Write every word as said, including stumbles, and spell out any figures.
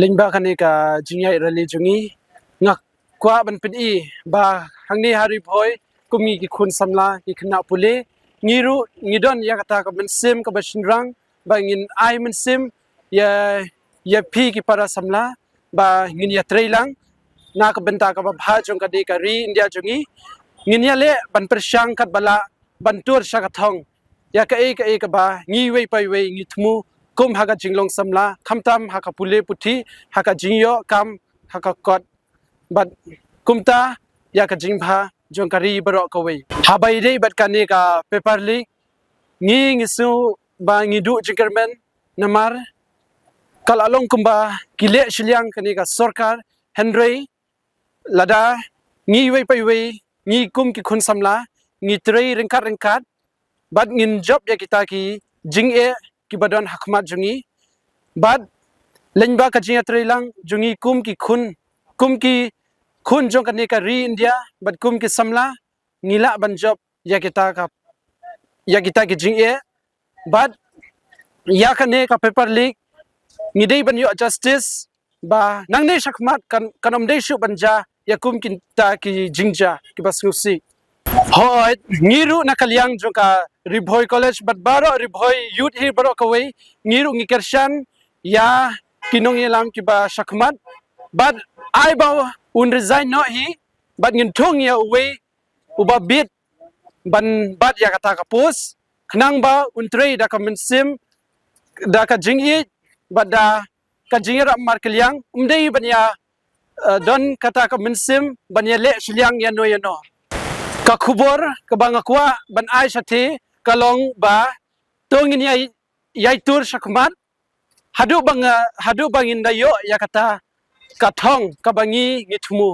Lyngba kane ka jingïaid rally jong ngi, nga kwah ban pyni ba hangne ha Ri Bhoi kum ngi ki khun samla, ki khynnah pule, ngi ruh ngi don ïa kata ka mynsiem kaba shynrang ba ngin ai mynsiem ïa, ïa phi ki para samla ba ngin ïatreilang na ka bynta kaba bha jong kane ka ri India jong ngi. Ngin ïaleh ban pyrshang katba lah ban tur sha ka thong ïa kaei kaei kaba ngi iwei pa iwei ngi thmu, kum ha ka jinglong samla, khamtam ha ka pule puthi, ha ka jingïoh kam, ha ka kot, bad kumta ïa ka jingbha jong ka ri baroh kawei. Haba ïadei bad kane ka paper leak, ngi, ngi sngew ba ngi duh jingkyrmen, namar ka la long kumba ki leh shiliang kane ka sorkar, hynrei lada ngi iwei pa iwei, ngi kum ki khun samla, ngi trei ryngkat ryngkat bad ngin jop ïa kita ki jingeh kiba don ha khmat jong ngi, bad lyngba ka jingïatreilang jong ngi kum ki khun, kum ki khun jong kane ka ri India bad kum ki samla, ngi lah ban jop ïa kita ka, ïa kita ki jingeh, bad ïa kane ka paper leak ngi dei ban ïoh justice ba nangne shakhmat kan, kan ym dei shuh ban jia ïa kum kita ki jingjia kiba sngewsih. Hooid, ngi ruh na ka liang jong ka Ri Bhoi College bad baroh Ri Bhoi Youth hi baroh kawei, ngi ruh ngi kyrshan ïa ki nongïalam kiba shakhmat, bad ai ba un resign noh hi, bad ngin thung ïa uwei uba bit ban bat ïa kata ka post, khnang ba un trei da ka mynsiem, da ka jingïeit, bad da ka jingïarap markylliang, ym dei ban ïa, eh, don kata ka mynsiem ban ïaleh shiliang ïano ïano. Ka khubor kaba nga kwah ban ai shatei ka long ba to ngin ïai, ïai tur shakhmat, haduh ba nga, haduh ba ngin da ïoh ïa kata ka thong kaba ngi, ngi thmu.